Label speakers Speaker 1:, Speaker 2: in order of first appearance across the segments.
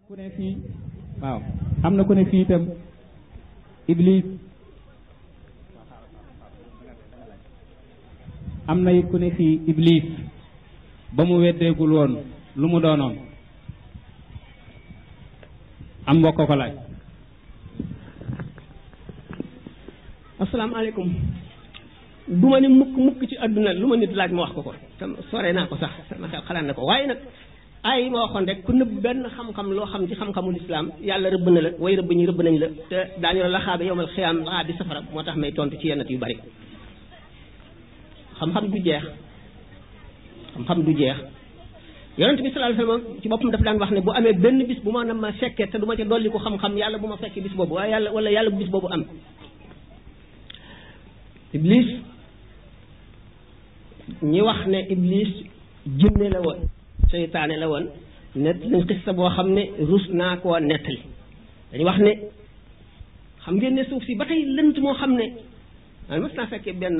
Speaker 1: ku ne fii waaw am na ku ne fii itam iblis am na ku ne fii iblis ba mu weddeegul woon lu mu doonoon am mbokk ko laaj.
Speaker 2: asalaamaaleykum. du ma ne mukk ci àdduna lu ma nit laaj ma wax ko sore naa ko sax sama xel xalaat na ko waaye nag ay ma waxoon rek ku nëbb benn xam-xam loo xam ci xam-xamul islam yàlla rëbb na la way rëbb ñi rëbb nañ la te daañu la laxaabe yowmal xiyaam laxaa bi safara moo tax may tontu ci yennat yu bari xam-xam du jeex yonent bi sallallahu alayhi wasallam ci boppam daf daan wax ne bu amee benn bis bu ma na ma fekkee te du ma ca dolli ko xam-xam yàlla bu ma fekkee bis boobu waaye yàlla bu bis boobu am. Iblis ñi wax ne Iblis jinne la woon seytaane la woon nett lañ xissa boo xam ne rus naa koo nettali dañu wax ne xam ngeen ne suuf si ba tey lënt moo xam ne man mas naa fekkee benn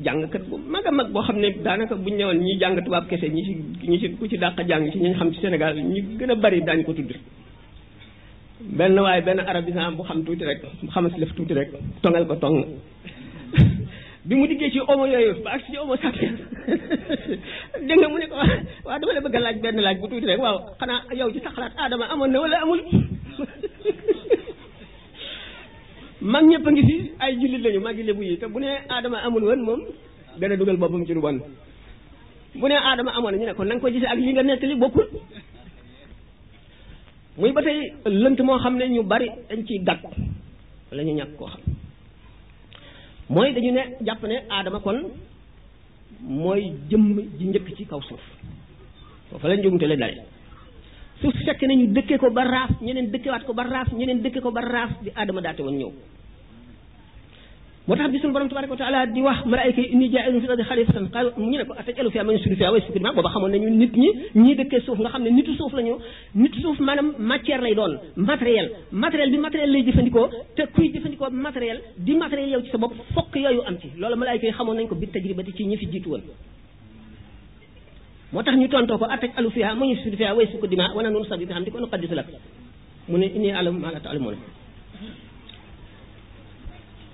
Speaker 2: jàngkat bu mag a mag boo xam ne daanaka buñ ñëwoon ñi jàng tubaab kese ñi ci ku ci dàq jàng ci ñi xam ci Sénégal ñi gën a bari daañu ko tudd benn waaye benn arabisant bu xam tuuti rek bu xam si lef tuuti rek tongal ko tong bi mu diggee ci homo yooyu ba ak ci homo sapiens dégg nga mu ne ko waaw dama la bëgg a laaj benn laaj bu tuuti rek waaw xanaa yow ci sa xalaat Adama amoon na wala amul mag ñëpp a ngi fi ay jullit lañu magi lébu yi te bu ne Adama amul woon moom dana dugal boppam ci lu bon bu ne Adama amoon na ñu ne ko na nga ko gisee ak li nga nettali bokkul muy ba tey lënt moo xam ne ñu bari dañ ciy gàtt wala ñu ñàkk koo xam mooy dañu ne jàpp ne Adama kon mooy jëmm ji njëkk ci kaw suuf foofu la njuumte la dale suuf fekk ne ñu dëkkee ko ba raaf ñeneen dëkkewaat ko ba raaf ñeneen dëkkee ko ba raaf bi Adama daate woon ñëw moo tax bi suñu borom tabaraka wa taala di wax malaayika yi inni jaa'ilun fil ardi xalifatan qaalu ñu ne ko atajalu fiihaa man yufsidu fiihaa wa yasfiku dimaa booba xamoon nañu nit ñii dëkkee suuf nga xam ne nitu suuf lañu nitu suuf maanaam matière lay doon matériel bi matériel lay jëfandikoo te kuy jëfandikoo matériel di matériel yow ci sa bopp fokk yooyu am ci loolu malaayika yi xamoon nañ ko bi tajribati ci ñi fi jiitu woon moo tax ñu tontoo ko atajalu fiihaa man yufsidu fiihaa wa yasfiku dimaa wa nahnu nusabbihu bihamdika wa nuqaddisu lak mu ne inni a'lamu maa laa ta'lamuun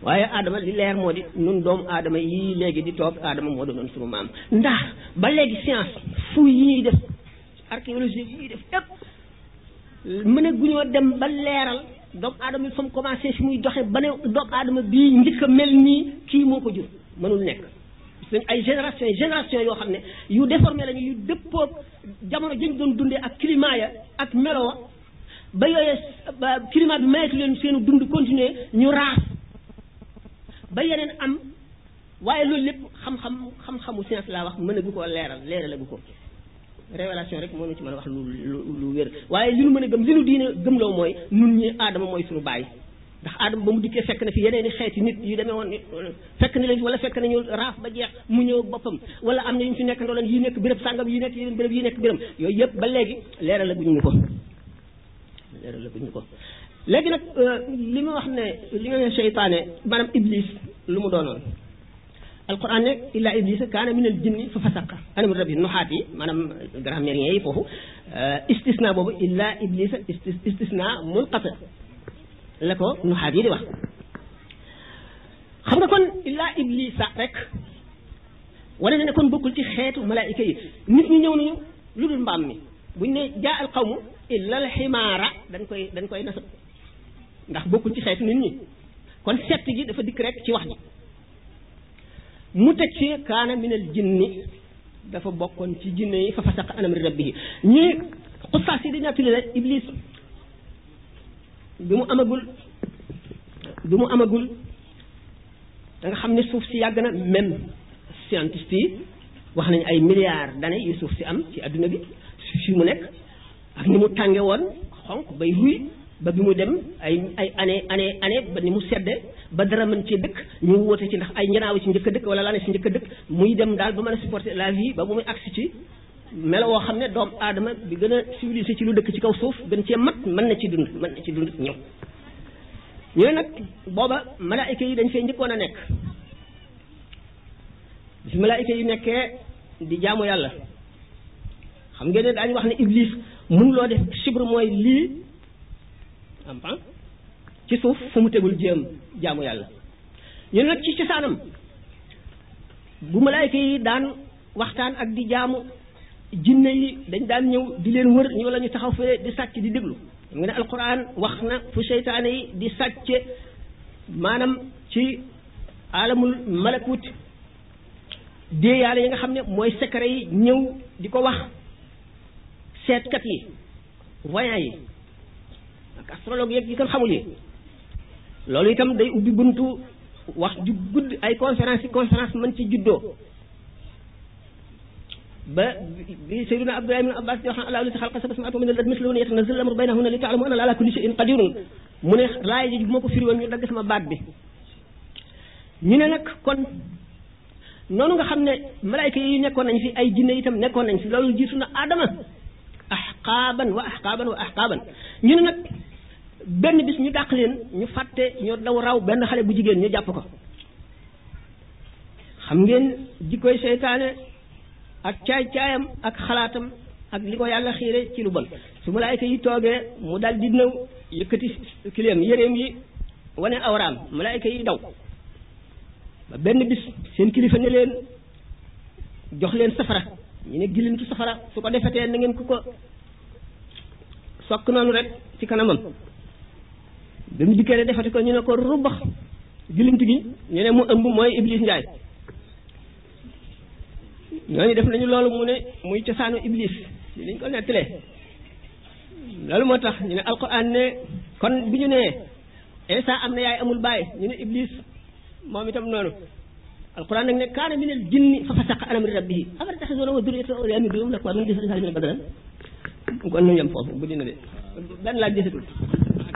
Speaker 2: waaye Adama li leer moo di nun doomu Adama yii léegi di toog Adama moo doonoon sunu maam ndax ba léegi science fu yi ñuy def archéologie yi ñuy def yépp mën a guñoo dem ba leeral doomu Adama bi fa mu commencé fi muy doxe ba ne doomu Adama bii njëkk a mel nii kii moo ko jur mënul nekk suñ ay génération yoo xam ne yu déformé lañu yu dëppoog jamono jëñ doon dundee ak climat ya ak melo ba yooyee climat bi mayetu leen seenu dund continuer ñu raaf ba yeneen am waaye loolu lépp xam-xamu science laa wax mën a gu ko leeral gu ko révélation rek moo ñu ci mën a wax lu wér waaye li nu mën a gëm li nu diine gëmloo mooy nun ñi Adama mooy suñu baay ndax Adama ba mu dikkee fekk na fi yeneen i xeeti nit yu demee woon fekk na leen wala fekk nañu raaf ba jeex mu ñëw boppam wala am na ñu fi nekk ndooleen yi nekk béréb sàngam yi nekk yeneen béréb yi nekk béréb yooyu yëpp ba léegi leeral guñu ñu ko léegi nag li ma wax ne li nga ne seytaane maanaam iblis lu mu doonoon alquran ne illa iblisa kaana min al jinni fa fasaqa an amri rabbihi nuxaat yi maanaam grammairien yi foofu istisna boobu illa iblisa istisna munqati la ko nuxaat yi di wax xam nga kon illa iblisa rek wane na ne kon bokkul ci xeetu malaayika yi nit ñi ñëw nañu lu dul mbaam mi buñ ne jaa al qawmu illa al ximaara dañ koy nasab ndax bokkul ci xeetu nit ñi kon sett gi dafa dikk rek ci wax ji mu teg ci kaana minal jinni dafa bokkoon ci jinne yi fa fasaqa an amri rabbihi ñii xusaas yi dañaa tuddee iblis bi mu amagul da nga xam ne suuf si yàgg na même scientiste yi wax nañu ay milliards d'années yu suuf si am ci adduna bi fi mu nekk ak ni mu tànge woon xonq bay ruy ba bi mu dem ay année ba ni mu sedde ba dara mën ci dëkk ñu woote ci ndax ay njanaaw ci njëkk a dëkk wala laa ne si njëkk a dëkk muy dem daal ba mën a supporter la vie ba bu muy agsi ci melo woo xam ne doomu aadama bi gën a civilisé ci lu dëkk ci kaw suuf gën cee mat mën na ci dund ñëw ñooy nag booba malaayika yi dañ fay njëkkoon a nekk bi fi malaayika yi nekkee di jaamu yàlla xam ngeen ne daañu wax ne iblis mënuloo def chibre mooy lii am pan ci suuf fu mu tegul jéem jaamu yàlla ñu nag ci cosaanam bu malaayka yi daan waxtaan ak di jaamu jinne yi dañ daan ñëw di leen wër ñu wala ñu taxaw fee di sàcc di déglu xam nga ne alquran wax na fu seytaane yi di sàcce maanaam ci alamul malakut déeyaale yi nga xam ne mooy secret yi ñëw di ko wax seetkat yi voyant yi ak astrologue yeeg yi kan xamul yi loolu itam day ubbi buntu wax ju gudd ay conférence mën ci juddoo ba bi Seydina Abdullah ibn Abbas di wax Allahu allazi xalaqa sab'a samaawaati wa min al-ardi mislahunna yatanazzalu al-amru baynahunna li ta'lamu anna Allaha ala kulli shay'in qadirun mu ne laay ji bu ma ko firi woon ñu dagg sama baat bi ñu ne nag kon noonu nga xam ne malaayka yi nekkoon nañ fi ay jinne itam nekkoon nañ fi loolu jiitu na Adama ahqaaban wa ahqaaban wa ahqaaban ñu ne nag benn bis ñu dàq leen ñu fàtte ñu daw raw benn xale bu jigéen ñu jàpp ko xam ngeen jikkoy seytaane ak caay-caayam ak xalaatam ak li ko yàlla xiire ci lu bon su malaayka yi toogee mu dal di nëw yëkkati kileem yéreem yi wane awraam malaayka yi daw ba benn bis seen kilifa ne leen jox leen safara ñu ne gilintu safara su ko defetee na ngeen ko sokk noonu rek ci kanamam ba mu dikkee ne defati ko ñu ne ko rubax gilintu gi ñu ne mu ëmb mooy Iblis Njaay ñooñu def nañu loolu mu ne muy cosaanu Iblis li liñ ko nettalee loolu moo tax ñu ne alquran ne kon bi ñu nee Isa am na yaay amul baay ñu ne Iblis moom itam noonu alquran nag ne kaana minal jinni fa fasaqa an amri rabbihi afattaxizuunahu wa durriyyatahu awliyaa min duunihim lakum min badran kon ñu yem foofu bu dina de benn laaj desatul